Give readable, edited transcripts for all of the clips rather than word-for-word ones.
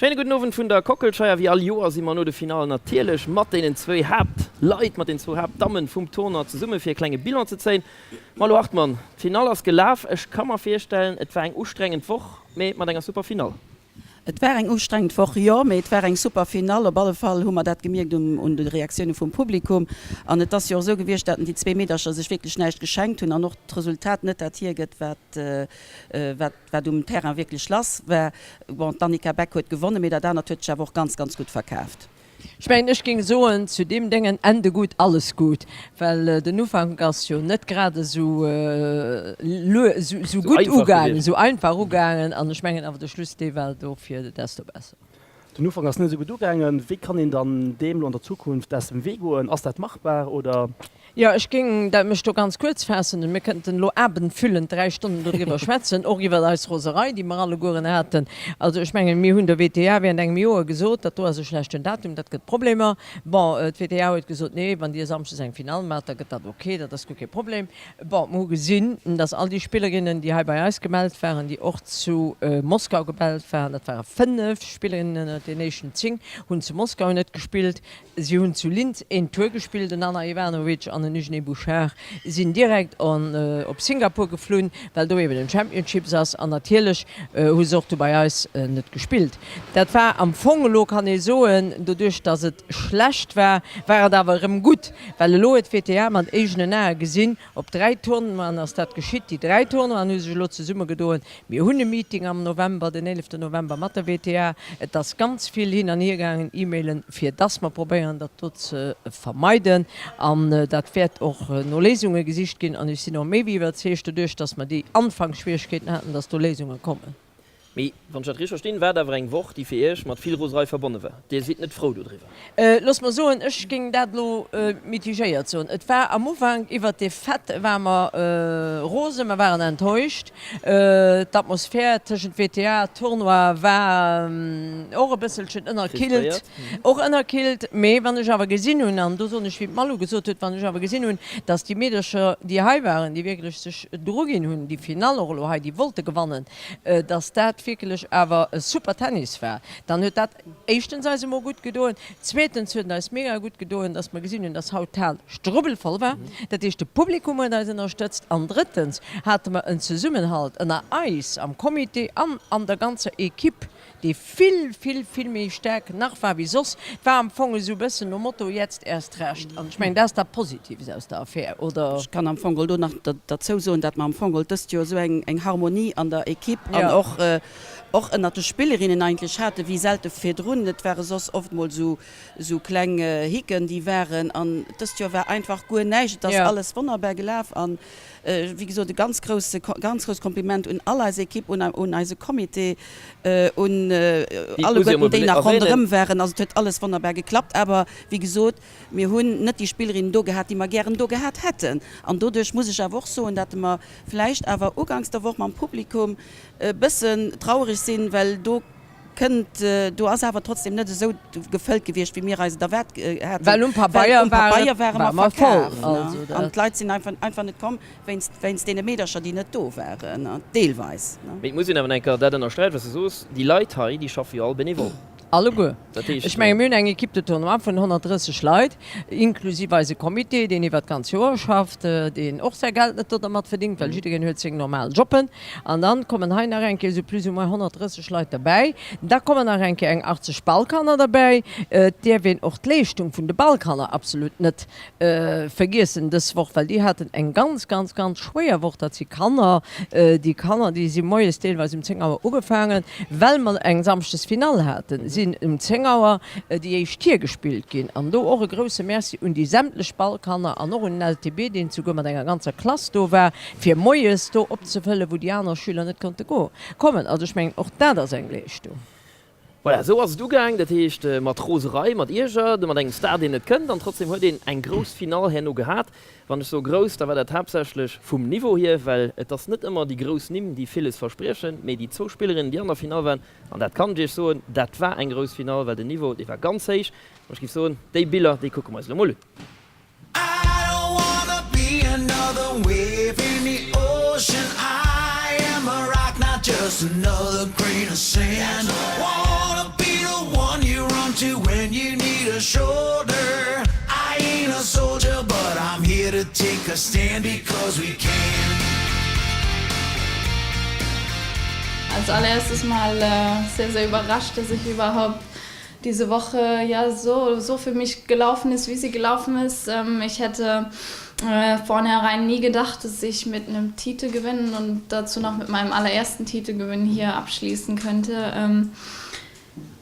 Schéine gudden Owend vun der Kockelscheier. Wéi all Joer si mer no de Finallen natierlech mat deenen zwou Haaptleit, mat den zwou Haaptdammen vum Tournoi zesumme fir e klenge Bilan ze zéien. Malou Hartmann, d'Finall ass gelaf. Ech ka mer virstellen, et war eng ustrengend Woch, mee mat enger super Finall. Et war eng ustrengend Woch, jo, mee et war eng super Finall. Op alle Fall hu mer dat gemierkt un de Reaktioune vum Publikum. An et ass jo och esou gewiescht, datt déi zwee Meedercher sech wierklech näischt geschenkt hunn an och d'Resultat net dat hiergëtt, wat wat wat um Terrain wierklech lass war. Bon, d'Annika Beck huet gewonnen, mee dat anert huet sech awer och ganz, ganz gutt verkaaft. Ech mengen, ech géing soen, zu deem Déngen, Ende gut, alles gut, well den Ufank ass jo net grad esou gutt ugaangen, esou einfach ugaangen, an ech mengen awer de Schluss, dee war dofir desto besser. Den Ufank ass net esou gutt ugaangen. Wéi kann een dann deem elo an der Zukunft aus dem Wee goen? Ass dat machbar oder? Jo, ech géing dat mech do ganz kuerz faassen. Mir kënnten elo abendfüllend 3 Stonnen dodriwwer schwätzen, och iwwer eis Roserei, déi mer allegueren haten. Also ech mengen, mir hunn der WTA während engem Joer gesot, dat do ass e schlechten Datum, dat gëtt Problemer. Bon, d'WTA huet gesot, nee, wann Dir samschdes eng Finall maacht, da gëtt dat ok, dat ass guer kee Problem. Bon, mer hu gesinn, dass all déi Spillerinnen, déi hei bei eis gemellt waren, déi och zu Moskau gemellt waren, dat ware 5 Spillerinnen ënnert den éischten 10, hunn zu Moskau net gespillt. Si hunn zu Linz een Tour gespillt, den Ana Ivanovic an den Huguenet Bouchard sinn direkt op Singapur geflunn, well do eben den Championships ass an natierlech hu se och do bei eis net gespillt. Dat war am Fong elo, kann ee soen, doduerch datt et schlecht war, war et awer erëm gutt, well elo huet d'WTA mat eegenen Ae gesinn, Op 3 Tournoien ass dat geschitt. Déi 3 Tournoien hu sech elo zesummegedoen. Mir hunn e Meeting am November, den 11 November mat der WTA. Et ass ganz vill hin an hier gaangen, E-Mailen, fir dass mer probéieren, dat do ze vermeiden. An dat wäert och no Léisunge gesicht ginn. An ech sinn och méi wéi iwwerzeegt, doduerch dass mer déi Anfangsschwierigkeeten haten, dass do Léisunge kommen. Mee wann ech dat richteg verstinn, war et awer eng Woch, déi fir Iech mat vill Roserei verbonne war. Dir sidd net frou dodriwwer? Loosst mer soen, ech géing dat elo mitigéiert soen. Et war am Ufank iwwert dee Fait ware mer rosen, mer waren enttäuscht. D'Atmosphär tëschent WTA, Tournoi war och e bësselchen ënnerkillt, och ënnerkillt. Mee wann ech awer gesinn hunn, an do soen ech wéi d'Malou gesot huet, wann ech awer gesinn hunn, datt déi Meedercher, déi hei waren, déi wierklech sech druginn hunn, déi Finall och elo hei, déi wollte gewannen, dass dat wierklech awer e super Tennis war, dann huet dat éischtens eis emol gutt gedoen, zweetens huet et eis mega gutt gedoen, dass mer gesinn hunn, dass haut d'Hal strubbelvoll war, dat heescht de Publikum huet eis ënnerstëtzt an drëttens hate mer en Zesummenhalt ënner eis am Comité an an der ganzer Equipe, dee vill, vill, vill méi staark nach war wéi soss. Et war am Fong esou e bëssen nom Motto, jetzt erst recht. An ech mengen, dat ass dat Positives aus der Affär, oder? Ech kann am Fong geholl do nach derzou soen, datt mer am Fong geholl dëst Joer esou eng Harmonie an der Equipe an och och ënnert de Spillerinnen eigentlech hate wéi selte virdrun. Et ware soss oftmol esou esou kleng Hicken, déi waren. An dëst Joer war einfach guer näischt. Et ass alles wonnerbar gelaf an Wéi gesot, e ganz grousse, ganz grousst Kompliment un all eis Equipe, un, un eise Comité, un alleguerten, déi nach ronderëm waren. Also et huet alles wonnerbar geklappt. Awer wéi gesot, mir hunn net déi Spillerinnen do gehat, déi mer gären do gehat hätten. An doduerch muss ech awer och soen, datt mer vläicht awer uganks der Woch mam Publikum e bëssen trauereg sinn, well do, Kënnt, do ass awer trotzdem net esou gefëllt gewiescht, wéi mir eis et erwaart haten. Well um Pabeier ware mer voll. An d'Leit sinn einfach net komm wéinst deene Meedercher, déi net do waren, deelweis. Mee et muss een awer enker dat ënnersträichen, wat s de soos, déi Leit hei, déi schaffe jo all benevol. Alleguer. Ech menge mir hunn eng Equipe de tournoi vun 130 Leit, inklusiv eise Comité, deen iwwert d'ganz Joer schafft, deen och säi Geld net dodermat verdingt, well jiddereen huet seng normal Jobben. An dann kommen hei nach eng Kéier esou plus ou moins 130 Leit derbäi. Da kommen nach eng Kéier eng 80 Ballkanner derbäi. Et däerf een och d'Leeschtung vun de Ballkanner absolut net vergiessen dës Woch, well déi haten eng ganz, ganz, ganz schwéier Woch. Dat si Kanner, déi Kanner, déi si moies deelweis um 10 Auer ugefaangen, well mer eng Samschdesfinall haten, sinn um 10 Auer déi éischt Tier gespillt ginn. An do och e grouse Merci un déi sämtlech Ballkanner an och un den LTB, deen souguer mat enger ganzer Klass do war, fir moies do opzefëllen, wou déi aner Schüler net konnte kommen. Also ech mengen, och dat ass eng Leeschtung. Voilà, esou ass et ugaang, dat heescht mat Roserei, mat Ierger, mat engem Star, deen net kënnt, an trotzdem huet een eng grouss Finall herno gehat. Wann ech soe grouss, da war dat haaptsächlech vum Niveau hier, well et ass net ëmmer déi grouss Nimm, déi villes verspriechen, mee déi zwou Spillerinnen, déi an der Finall waren, an dat kann ech Iech soen, dat war eng grouss Finall, well den Niveau, dee war ganz héich. An ech géif soen, déi Biller, déi kucke mer eis elo mol un. a shoulder. I ain't a soldier, but I'm here to take a stand because we can. Als allererstes mal sehr, sehr überrascht, dass ich überhaupt diese Woche ja so, so für mich gelaufen ist, wie sie gelaufen ist. Ähm, ich hätte äh, vornherein nie gedacht, dass ich mit einem Titel gewinnen und dazu noch mit meinem allerersten Titelgewinn hier abschließen könnte. Ähm,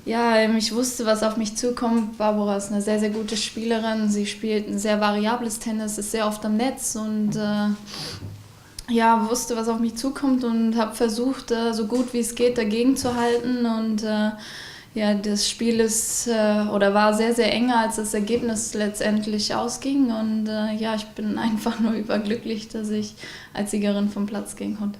ja, ähm, ich wusste, was auf mich zukommt. Barbara ist eine sehr, sehr gute Spielerin. Sie spielt ein sehr variables Tennis, ist sehr oft am Netz und äh, ja, wusste, was auf mich zukommt und habe versucht, äh, so gut wie es geht dagegen zu halten und äh, ja, das Spiel ist äh, oder war sehr, sehr enger, als das Ergebnis letztendlich ausging und äh, ja, ich bin einfach nur überglücklich, dass ich als Siegerin vom Platz gehen konnte.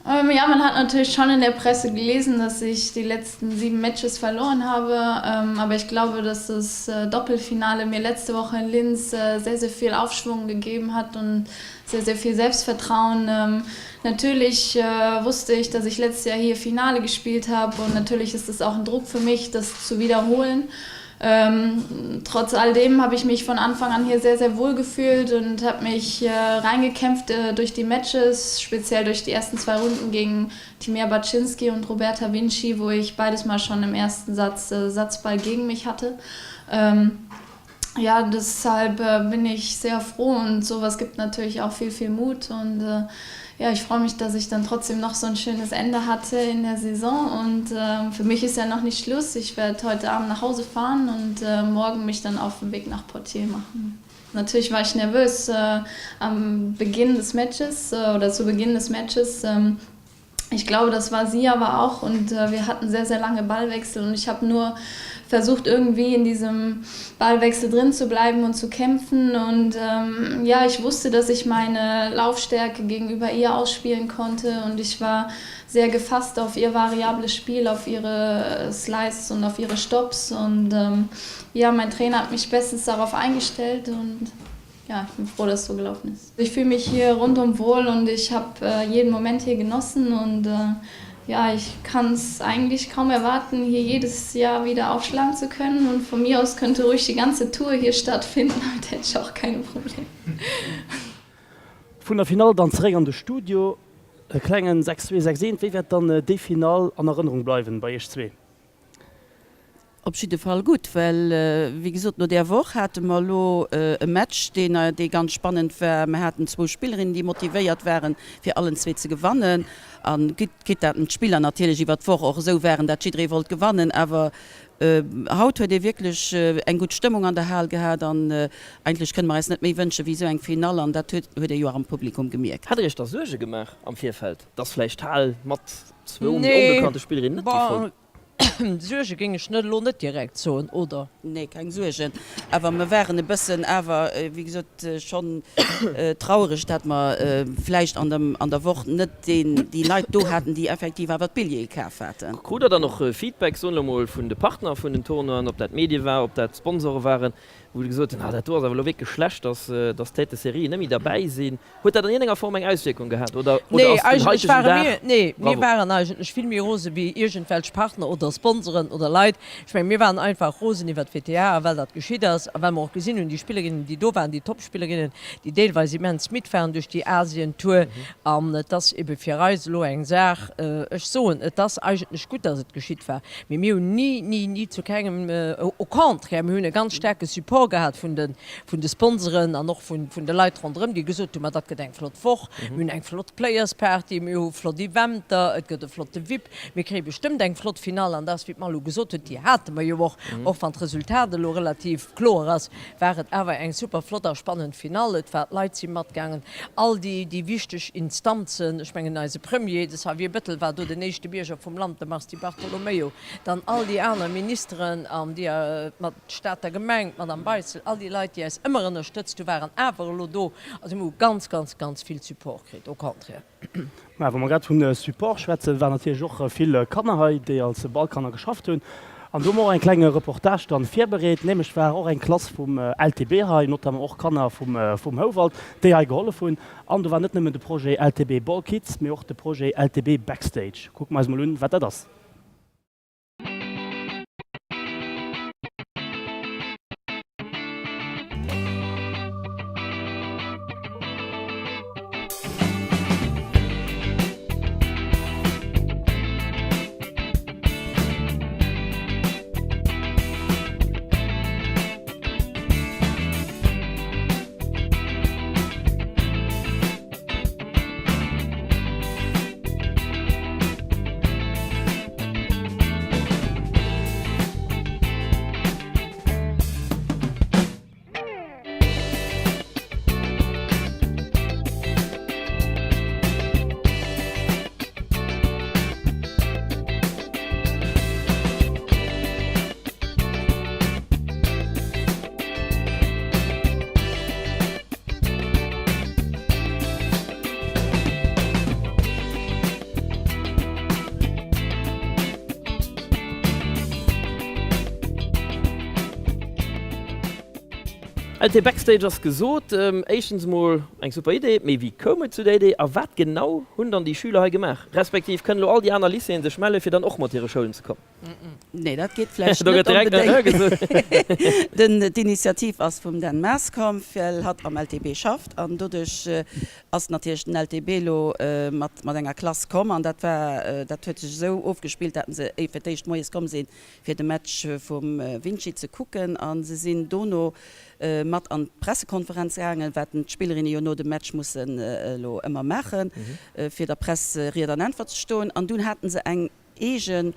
Ähm, ja, man hat natürlich schon in der Presse gelesen, dass ich die letzten sieben Matches verloren habe. Ähm, aber ich glaube, dass das äh, Doppelfinale mir letzte Woche in Linz äh, sehr, sehr viel Aufschwung gegeben hat und sehr, sehr viel Selbstvertrauen. Ähm, natürlich äh, wusste ich, dass ich letztes Jahr hier Finale gespielt habe und natürlich ist es auch ein Druck für mich, das zu wiederholen. Ähm, trotz all dem habe ich mich von Anfang an hier sehr, sehr wohl gefühlt und habe mich äh, reingekämpft äh, durch die Matches, speziell durch die ersten zwei Runden gegen Timea Baczynski und Roberta Vinci, wo ich beides mal schon im ersten Satz äh, Satzball gegen mich hatte. Ähm, ja, deshalb äh, bin ich sehr froh und sowas gibt natürlich auch viel, viel Mut und äh, ja, ich freue mich, dass ich dann trotzdem noch so ein schönes Ende hatte in der Saison und äh, für mich ist ja noch nicht Schluss. Ich werde heute Abend nach Hause fahren und äh, morgen mich dann auf den Weg nach Portier machen. Natürlich war ich nervös äh, am Beginn des Matches äh, oder zu Beginn des Matches. Ähm, ich glaube, das war sie aber auch und äh, wir hatten sehr, sehr lange Ballwechsel und ich habe nur versucht, irgendwie in diesem Ballwechsel drin zu bleiben und zu kämpfen. Und ähm, ja, ich wusste, dass ich meine Laufstärke gegenüber ihr ausspielen konnte und ich war sehr gefasst auf ihr variables Spiel, auf ihre Slices und auf ihre Stops. Und ähm, ja, mein Trainer hat mich bestens darauf eingestellt und ja, ich bin froh, dass es so gelaufen ist. Ich fühle mich hier rundum wohl und ich habe äh, jeden Moment hier genossen und äh, ja, ich kann es eigentlich kaum erwarten, hier jedes Jahr wieder aufschlagen zu können und von mir aus könnte ruhig die ganze Tour hier stattfinden, damit hätte ich auch keine Probleme. Vun der Finall dann zeréck an de Studio. E klengen 6, 2, 6, 1. Wéi wäert dann déi Finall an Erënnerung bleiwen bei iech zwee? Op jidde Fall gutt, well wéi gesot, no där Woch hate mer elo e Match, deen dee ganz spannend war. Mer haten zwou Spillerinnen, déi motivéiert waren, fir allen zwee ze gewannen. A quitte dat d'Spiller natierlech iwwer d'Woch och esou waren, dat jidderee wollt gewannen, awer haut huet ee wierklech eng gutt Stëmmung an der Hal gehat an eigentlech kënne mer eis net méi wënsche wéi esou eng Finall an dat huet huet ee jo och am Publikum gemierkt. Hat Der Iech da Suerge gemaach am Virfeld, dass vläicht d'Hal mat zwou méi onbekannte Spillerinnen net géif voll? Suerge géing ech net elo net direkt soen, oder? Nee, keng Suergen. Awer mer waren e bëssen awer, wéi gesot, schonn trauereg, dat mer vläicht an dem, an der Woch net deen, déi Leit do haten, déi effektiv awer d'Billjeeë kaf haten. Krut Der dann och Feedback, soen elo mol, vun de Partner vun den Tournoien, ob dat Medie war, ob dat Sponsore waren, wou se gesot hunn, ah dat do ass awer elo wierklech schlecht, dass, dass d'Tête de série net méi derbäi sinn? Huet dat an iergendenger Form eng Auswierkung gehat oder Nee, ass den eigentlech haitegen ware Dag mir, nee, mir Bravo. waren eigentlech vill méi rose wéi iergendwelch Partner oder Sponsoren oder Leit. Ech mengen, mir waren einfach rosen iwwer d'WTA a well dat geschitt ass a well mer och gesinn hunn, déi Spillerinnen, déi do waren, déi Topspillerinnen, déi deelweis immens midd waren duerch déi Asien-Tour. An et ass ebe fir eis elo eng Saach, ech soen, et ass eigentlech gutt, datt et geschitt war, mee mir hunn ni, ni, ni zu kengem, au contraire, mir hunn e ganz staarke Support gehat vun de vun de Sponsoren an och vun de Leit ronderëm, déi gesot hunn, ma dat gëtt eng flott Woch, mir hunn eng flott Players Party, mir hu flott Eventer, et gëtt e flotte Vip, mir kréie bestëmmt eng flott Finall. An dat ass, wéi d'Malou gesot huet, déi hate mer jo och, och wann d'Resultat elo relativ kloer ass, war et awer eng super flott a spannend Finall. Et war, d'Leit si matgaangen, all déi, déi wichteg Instanzen, ech mengen eise Premier, de Xavier Bettel war do, den éischte Bierger vum Land, de Mars Di Bartolomeo, dann all déi aner Ministeren an déi mat. D'Stater Gemeng, d'Madame Beissel, all déi Leit, déi eis ëmmer ënnerstëtzt hu waren awer elo do. Also mir hu ganz, ganz, ganz vill Support kritt, au contraire. Mä wa mer grad vun Support schwätzen, waren natierlech och vill Kanner hei, déi als Ballkanner geschafft hunn. An do hu mer och eng kleng Reportage dann virbereet. Nämlech war och eng Klass vum LTB hei, notamment och Kanner vum vum Houwald, déi hei gehollef hunn. An do war net nëmmen de Projet LTB Ball Kids, mee och de Projet LTB Backstage. Kucke mer eis mol un, wat dat ass. LT Backstage ass gesot. Éischtens emol eng super Idee, mee wéi koum et zu der Idee a wat genau hunn dann déi Schüler hei gemaach? Respektiv kënnen elo all déi aner Lycéeën sech melle fir dann och mat hire Schoulen ze kommen? Nee, dat geet vläicht net onbedéngt. Den D'Initiativ ass vum Dan Maas komm, well hatt am LTB schafft an doduerch ass natierlech den LTB elo mat mat enger Klass komm an dat war, dat huet sech esou ofgespillt, dat se fir d'éischt moies komm sinn, fir de Match vum Vinci ze kucken a se sinn dono mat an d'Pressekonferenz gaangen, wat d'Spillerinne jo no dem Match mussen elo ëmmer maachen, fir der Press Ried an Äntwert ze stoen. An dunn haten se eng eege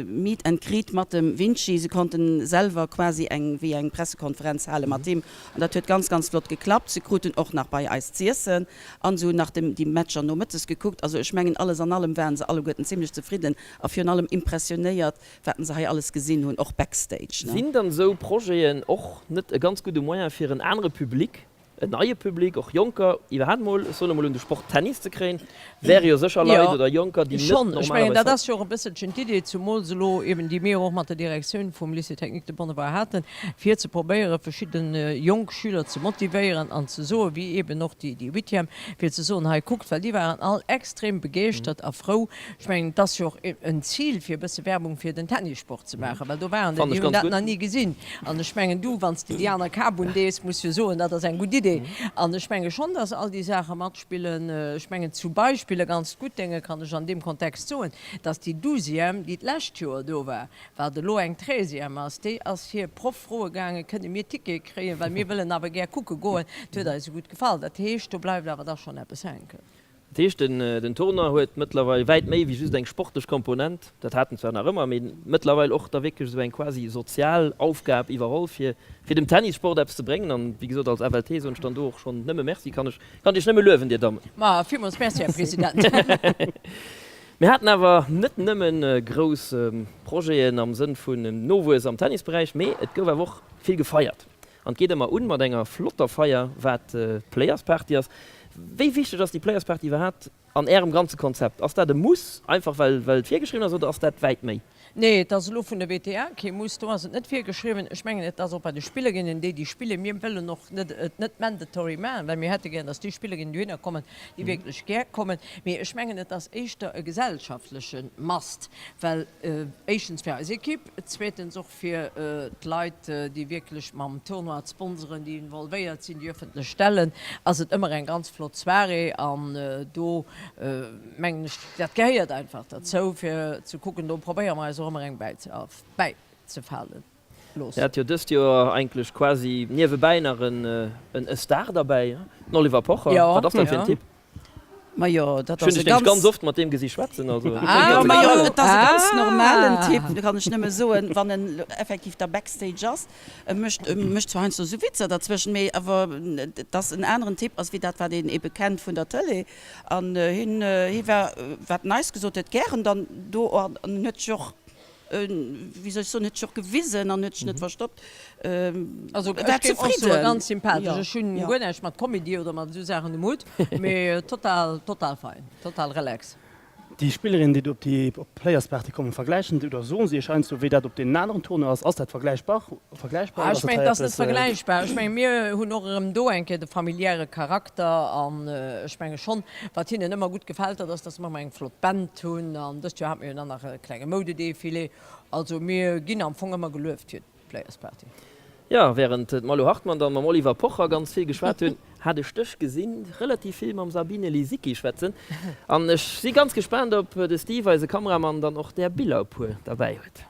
Meet and Greet mat dem Vinci. Se konnten selwer quasi eng wéi eng Pressekonferenz hale mat him an dat huet ganz, ganz flott geklappt. Se kruten och nach bei eis z'iessen an se hunn nach déi Matcher nomëttes gekuckt. Also ech mengen alles an allem waren se alleguerten zimlech zefridden A virun allem impressionéiert, wat se hei alles gesinn hunn, och backstage. Sinn dann esou Projeten och net e ganz gudde Moyen fir en anere Public, en neie Public, och Jonker iwwerhaapt mol, ech soen emol, un de Sport Tennis ze kréien? Wäre jo sécher Leit oder Jonker, déi net Schonn. Ech mengen, normalerweis dat ass jo och e bësselchen d'Idee, zumools elo eben, déi mir och mat der Direktioun vum Lycée technique de Bonnevoie haten, fir ze probéieren, verschidde jonk Schüler ze motivéieren an ze soen, wéi eben och déi Huitième, fir ze soen, hei kuckt, well déi waren all extrem begeeschtert a frou, Ech mengen, et ass jo och en Zil, fir e bësse Werbung fir den Tennissport ze maachen, well do waren der, déi hunn dat nach ni gesinn. An ech mengen, du, wann s de déi aner Kap undees, muss jo soen, dat ass eng gutt Idee. An ech menge schonn, dass all déi Saache matspillen. Ech mengen zum Beispill e ganz gutt Dénge kann ech an deem Kontext soen, dass déi Douzième, déi d'lescht Joer do war, wat elo eng Treizième ass, déi ass hir Proff froe gaangen, Kënne mir Tickete kréien, well mir wëllen awer gär kucke goen, et huet eis esou gutt gefall. Dat heescht, do bleift awer da schonn eppes hänken. Dat heescht, den Tournoi huet mëttlerweil wäit méi wéi just eng sportlech Komponent, dat hat en zwar nach ëmmer, mee mëttlerweil och da wierklech esou eng quasi sozial Aufgab iwwerholl, fir fir dem Tennissport eppes ze bréngen. An wéi gesot, als FLT soen ech dann do och schonn nëmme Merci, kann ech kann Iech nëmme luewen, Dir Dammen. Ma villmools Merci, Här President. Mir haten awer net nëmme grouss Projeten am Sënn vun Nowuess am Tennisberäich, mee et gouf awer och vill gefeiert. An et geet ëmmer un mat enger flotter Feier, wat d'Players Party ass. Wéi wichteg ass déi Players Party iwwerhaapt an Ärem ganze Konzept? Ass dat e Muss, einfach well et virgeschriwwen ass, oder ass dat wäit méi? Nee, et ass elo vun der WTA kee Muss, do ass et net virgeschriwwen. Ech mengen, et ass och bei de Spillerinnen, déi déi spillen, mir wëllen och net et net mandatory maachen, well mir hätte gär, datt déi Spillerinnen dohinner kommen, déi wierklech gär kommen. Mee ech mengen, et ass éischter e gesellschaftleche Must, well éischtens fir eis Ekipp, zweetens och fir d'Leit, déi wierklech mam Tournoi, d'Sponsoren, déi involvéiert sinn, déi ëffentlech Stellen, ass et ëmmer eng ganz flott Soirée. An do mengen ech, dat gehéiert einfach derzou, fir ze kucken, do probéiere mer eis och ëmmer eng bäizefalen loossen. Dir hat jo dëst Joer eigentlech quasi niewebäi nach en Star derbäi, den Oliver Pocher. Wat ass dat fir en Typ? Majo, dat ass e ganz. Ganz oft mat deem gesi schwätzen, also. Ah, majo, et ass e ganz normalen Typ, kann ech nëmme soen, wann en effektiv da backstage ass. E mécht, e mécht zwar heiansdo esou Witzer derzwëschen, mee awer et ass en aneren Typ ass wéi dat, wat een ebe kennt vun der Tëlee. An hien, hie war, wat en eis gesot huet, gären dann do an en huet sech och wéi soll ech soen, huet sech och gewisen an huet sech net verstoppt. Also ech géif och soen, ganz sympathesch. Ech hunn guer näischt mat Comedy oder mat esou Saachen um Hutt, mee total, total fein, total relax. Déi Spillerinnen, déi do op déi Players Party kommen, vergläichen déi oder soen se iech heiansdo, wéi dat op deenen aneren Tournoien ass? Ass dat vergläichbar? Vergläichbar oder ass dat hei eppes? Ech mengen, et ass net vergläichbar. Ech menge mir hunn och erëm do eng Kéier de familiäre Charakter an ech menge schonn, Wat hinnen ëmmer gutt gefält, dat ass, dass mer ëmmer eng flott Band hunn. An dëst Joer hate mir jo dann nach e klenge Moudedefilé. Also mir ginn am Fong ëmmer gelueft fir d'Players Party. Jo, wärend d'Malou Hartmann dann mam Oliver Pocher ganz vill geschwat hunn, hat ech dech gesinn relativ vill mam Sabine Lisicki schwätzen. An ech si ganz gespaant, ob de Steve, eise Kameramann, dann och där Biller e puer derbäi huet.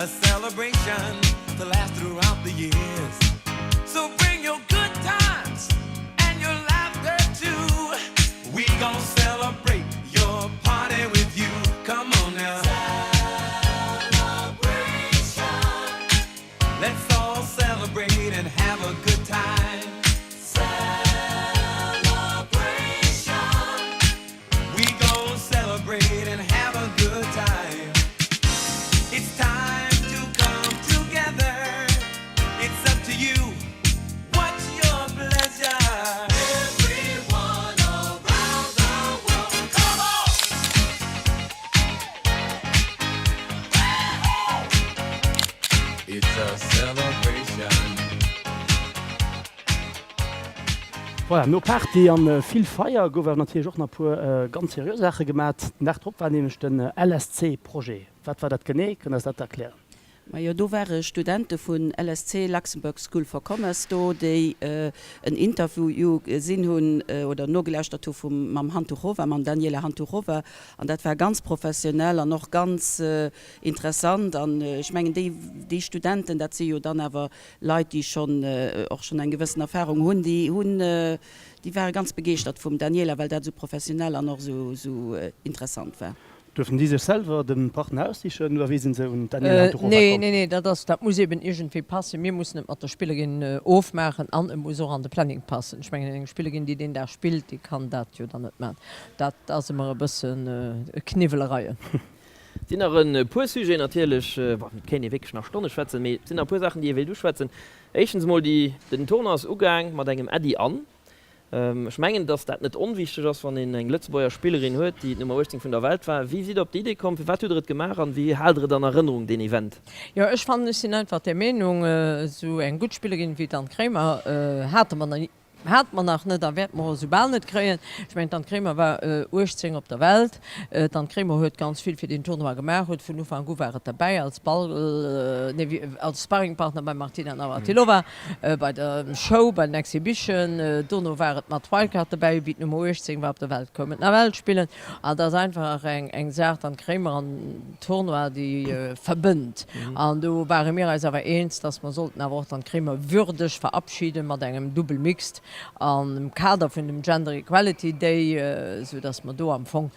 A celebration to last throughout the years. So bring your good times and your laughter too. We gon' celebrate your party with you. Come on now. Celebration. Let's all celebrate and have a good time. Celebration. We gon' celebrate and have a good time. It's time to come together. It's up to you. What's your pleasure? Everyone around the world, come on! It's a celebration. Voilà, no Party an vill Feier gouf awer natierlech och nach puer ganz seriö Saache gemat. Den Dag drop war nämlech den LSC Projet. Wat war dat genee? Kënnt eis dat erklären? Majo, do ware Studente vun LSC, Luxembourg School for Commerce, do, déi en Interview gesinn hunn oder nogelauschtert hu vum mam Hantuchova, mam Daniela Hantuchova. An dat war ganz professionell an och ganz interessant. An ech mengen, déi, déi Studenten, dat si jo dann awer Leit, déi schonn och schonn eng gewëssen Erfahrung hunn, déi hunn, déi ware ganz begeeschtert vum Daniela, well dat esou professionell an och esou, esou interessant war. Duerften déi sech selwer de Partner aussichen oder wéi sinn se un d'Daniela Hantuchova komm? Nee, nee, nee, dat ass, dat muss eben iergendwéi passen. Mir mussen et mat der Spillerin ofmaachen an et muss och an de Planning passen. Ech mengen, eng Spillerin, déi deen Dag spillt, déi kann dat jo dann net maachen. Dat ass ëmmer e bëssen Kniwwelereien. Et sinn nach e puer Sujeten natierlech, bon, et kéint ee wierklech nach Stonne schwätzen, mee et sinn nach e puer Saachen, déi ee wéilt uschwätzen. Éischtens emol déi, den Tournoi ass ugaang mat engem Äddi an. Ech mengen, datt dat net onwichteg ass, wann een eng Lëtzebuerger Spillerin huet, déi d'Nummer 18 vun der Welt war. Wéi sidd Der op déi Idee komm? Firwat hutt Der et gemaach an wéi haalt Der et an Erënnerung, deen Event? Jo, ech fannen, ech sinn einfach där Meenung, esou eng gutt Spillerin wéi d'Anne Kremer hate mer nach Hate mer nach net a wäerte mer och esou bal net kréien. Ech mengen, d'Anne Kremer war 18 op der Welt. D'Anne Kremer huet ganz vill fir deen Tournoi gemaach, huet vun Ufank u war et derbäi als Ball, nee, als Sparringpartner beim Martina Navratilova, bei der Show, bei den Exhibition. Dono war et mat Wildcard derbäi, wéi d'Nummer 18 war op der Welt, koum et nawell spillen. An et ass einfach eng Saach, d'Anne Kremer an Tournoi déi verbënnt. An do ware mir eis awer eens, dass mer sollten awer och dann d'Kréimer würdeg verabschieden mat engem Double Mixed am Kader vun dem Gender Equality Day, esou dass mer do am Fong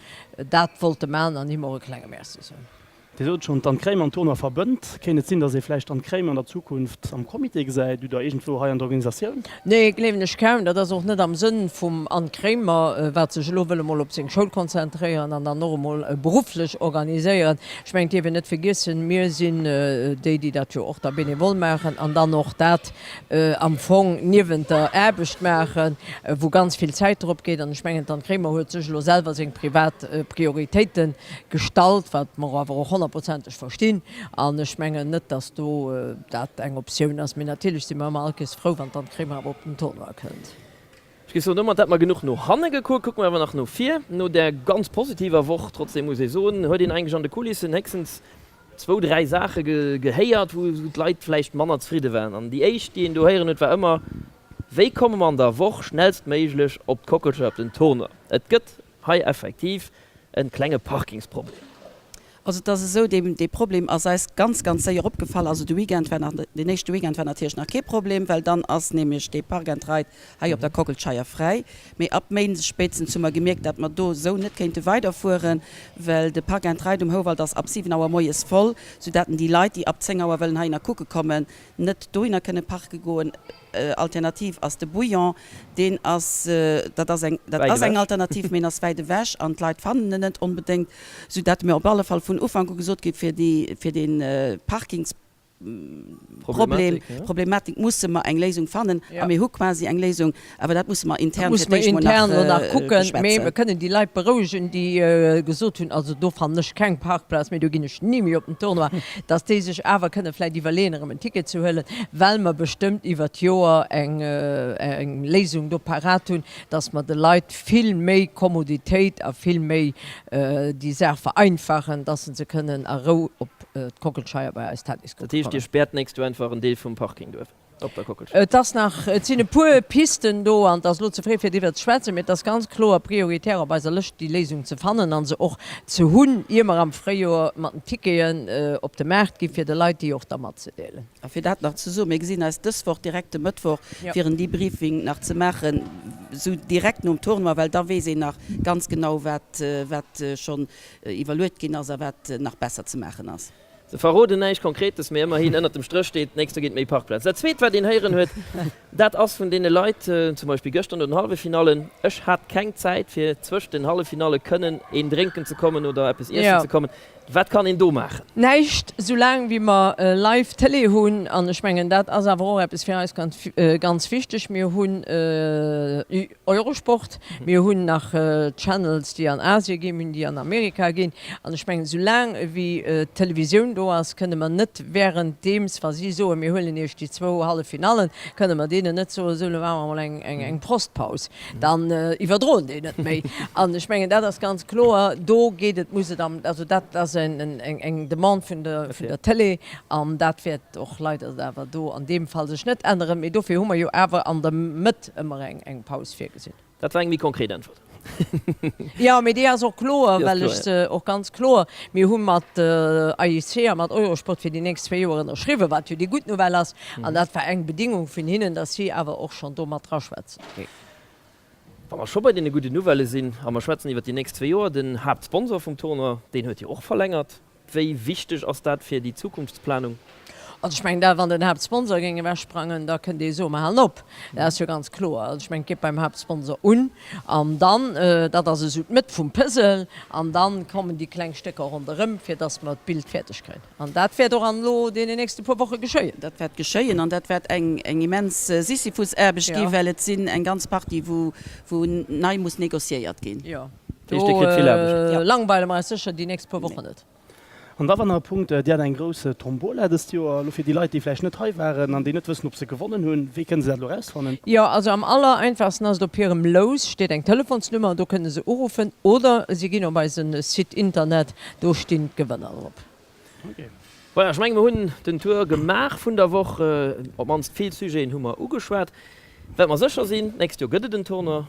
dat wollte maachen an him och e klenge Merci soen. Dir sot schonn, d'Anne Kremer an Tournoi verbënnt. Kéint et sinn, dass ee vläicht d'Anne Kremer an der Zukunft am Comité gesäit oder iergendwou hei an der Organisatioun? Nee, gleewen ech kaum. Dat ass och net am Sënn vum Anne Kremer, wat sech elo wëll emol op seng Schoul konzentréieren an dann och emol berufflech organiséieren. Ech mengen, et dierf een net vergiessen, mir sinn déi, déi dat jo och da bénévol maachen an dann och dat am Fong niewent der Aarbecht maachen, wou ganz vill Zäit drop geet. An ech mengen, d'Anne Kremer huet sech elo selwer seng privat Prioritéite gestallt, wat mer awer och honnertprozenteg verstinn. An ech mengen net, dass do dat eng Optioun ass. Mee natierlech si mer ëmmer all Kees frou, wann d'Anne Kremer awer op den Tournoi kënnt. Ech géif soen, domat hätt mer genuch no hanne gekuckt. Kucke mer awer nach no vir. No där ganz positiver Woch, trotzdem muss ee soen, huet een eigentlech an de Kulissen héchstens zwou, dräi Saache gehéiert, wou d'Leit vläicht manner zefridde waren. An déi éischt, déi een do héieren huet, war ëmmer, Wéi komme mer an der Woch schnellstméiglech op d'Kockelscheier op den Tournoi? Et gëtt hei effektiv e klenge Parkingsproblem. Also et ass esou, dee, dee Problem ass eis ganz, ganz séier opgefall. Also de Weekend war nach, deen éischte Weekend war natierlech nach kee Problem, well dann ass nämlech dee Park and Ride hei op der Kockelscheier fräi. Mee ab Méindes spéitstens hu mer gemierkt, datt mer do esou net kéinte weiderfueren, well de Park and Ride um Houwald ass ab 7 Auer moies voll, soudatt déi Leit, déi ab 10 Auer wëllen heihinner kucke kommen, net dohinner kënne parke goen. Alternativ ass de Bouillon, deen ass, dat ass eng, dat ass eng Alternativ, mee en ass wäit ewech an d'Leit fannen en net onbedéngt, soudatt mir op alle Fall vun Ufank u gesot ginn, fir déi, fir dee Parkingsproblem, Problematik musse mer eng Léisung fannen. A mir hu quasi eng Léisung, awer dat musse mer intern fir d'éischt mol nach beschwätzen. Mee mir kënnen déi Leit berouegen, déi gesot hunn, also do fannen ech keng Parkplaz méi, do ginn ech ni méi op den Tournoi. dass déi sech awer kënne vläicht iwwerleeën erëm en Ticket ze huelen, well mer bestëmmt iwwert d'Joer eng eng Léisung do parat hunn, dass mer de Leit vill méi Kommoditéit a vill méi déi Saach vereinfachen, dass se se kënnen a Rou op d'Kockelscheier bei eis Tennis kucke kommen. Dat heescht, Dir späert d'nächst Joer einfach en Deel vum Parking do? Op der Kockelscheier. Et ass nach, et sinn e puer Pisten do an et ass elo ze fréi fir driwwer ze schwätzen, mee et ass ganz kloer prioritär op eiser Lëscht déi Léisung ze fannen a se och ze hunn, ier mer am Fréijoer mat den Ticketen op de Maart gi fir de Leit déi och da matzedeelen. A fir dat nach ze soen, mir gesinn eis dës Woch direkt de Mëttwoch fir en Debriefing nach ze maachen, esou direkt nom Tournoi, well da weess een nach ganz genau wat wat schonn iwwerluet ginn ass a wat nach besser ze maachen ass. Se verroden näischt Konkretes, mee ëmmerhin, ënnert dem Stréch steet, d'nächst Joer ginn et méi Parkplaz. Dat Zweet, wat een héieren huet, dat ass vun deene Leit, zum Beispill gëschter no den Halleffinallen, Ech hat keng Zäit, fir zwëscht den Halleffinalle kënnen een drénken ze kommen oder eppes iessen ze kommen. Wat kann een do maachen? Näischt, soulaang wéi mer live Tëlee hunn. An ech mengen, dat ass awer och eppes fir eis ganz wichteg. Mir hunn Eurosport, mir hunn nach Channels, déi an Asien ginn, mir hunn déi an Amerika ginn. An ech mengen, soulaang wéi d'Televisioun do ass, kënne mer net währenddeems, wa si soen, mir huelen Iech déi zwou Halleffinallen, kënne mer deenen net soen, esou, elo maache mer emol eng Prostpaus. Dann iwwerdroen déi net méi. An ech mengen, dat ass ganz kloer, do geet et, muss et am, also dat ass eng Demande vun der Télé an dat wäert och leider awer do an deem Fall sech net änneren. Mee dofir hu mer jo awer an der Mëtt ëmmer eng Paus virgesinn. Dat war eng méi konkret Äntwert. Jo, mee déi ass och kloer, well ech se och ganz kloer, mir hu mat AIC a mat Eurosport fir déi nächst zwéi Joer ënnerschriwwen, wat jo déi gutt Nouvelle ass. An dat war eng Bedingung vun hinnen, datt si awer och schonn do mat draschwätzen. Wa mer scho bei deene gudden Nouvellë sinn a mer schwätzen iwwer déi nächst zwéi Joer, den Haaptsponsor vum Tournoi, deen huet jo och verlängert. Wéi wichteg ass dat fir déi Zukunftsplanung? Also ech mengen da, wann den Haaptsponsor géing ewechsprangen, da kënnt ee soen, mer halen op. Dat ass jo ganz kloer. Also ech mengen, et geet beim Haaptsponsor un an dann, dat ass esou d'Mëtt vum Puzzle, an da kommen déi kleng Stécker ronderëm, fir datt mer d'Bild fäerdeg kréien. An dat wäert och an elo deenen nächste puer Woche geschéien. Dat wäert geschéien an dat wäert eng immens Sisyphusaarbecht ginn, well et sinn eng ganz Partie, wou nei muss négociéiert ginn. Jo. Do langweile mer eis sécher déi nächst puer Wochen net. An da war nach e Punkt, Dir hat eng grouss Tombola dëst Joer. Elo fir déi Leit, déi vläicht net hei waren an déi net wëssen, ob se gewonnen hunn, wéi kënne se dat elo erausfannen? Jo, also am aller einfachsten ass et, op hirem Lous steet eng Telefonsnummer, do kënne se uruffen oder si ginn op eise Site Internet, do stinn d'Gewënner drop. Voilà, ech mengen, mer hunn den Tour gemaach vun der Woch. Op d'mannst vill Sujeten hu mer ugeschwat. Wat mer sécher sinn, D'nächst Joer gëtt et en Tournoi.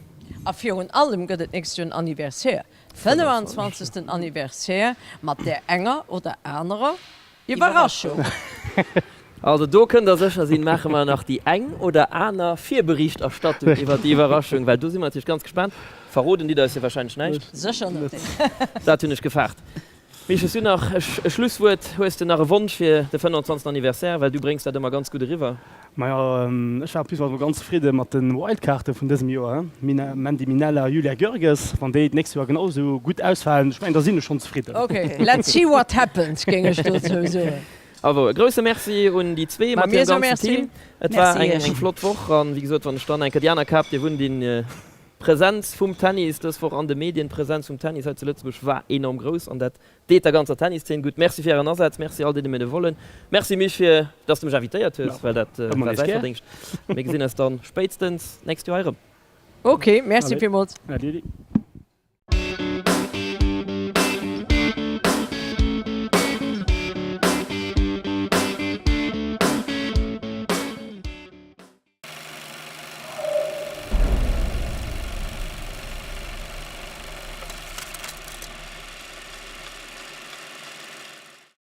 A virun allem gëtt et d'nächst Joer en Anniversaire, 25. Anniversaire mat där enger oder anerer Iwwerraschung. Also do kënnt der sécher sinn, maache mer nach déi eng oder aner Virberichterstattung iwwert déi Iwwerraschung, well do si mer natierlech ganz gespaant. Verroden ditt eis jo warscheinlech näischt. Sécher net. Dat hunn ech gefaart. Mich, hues du nach e Schlusswuert? Hues de nach e Wonsch fir de 25. Anniversaire? Well du bréngs dat ëmmer ganz gutt eriwwer. Majo, ech war plus mol ganz zefridde mat de Wildkaarte vun dësem Joer, Mandy Minella, Julia Görges. Wann déi d'nächst Joer genau esou gutt ausfalen, ech mengen, da sinn ech schonn zefridden. Ok, let's see what happens, géing ech dozou soen. Also e grousse Merci un déi zwee mat hirem ganzen Team. Et war eng flott Woch an, wéi gesot, wann ech dann eng Kéier déi aner Kap dierf undinn, D'Presenz vum Tennis dës Woch an de Medien, d'Presenz vum Tennis hei zu Lëtzebuerg war enorm grouss an dat deet der ganzer Tenniszeen gutt. Merci fir Ären Asaz, Merci all deene Benevollen, Merci Mich fir dass de mech invitéiert hues, well dat war säi Verdéngscht. Mir gesinn eis dann spéitstens d'nächst Joer hei erëm. Ok, Merci villmools. Allez.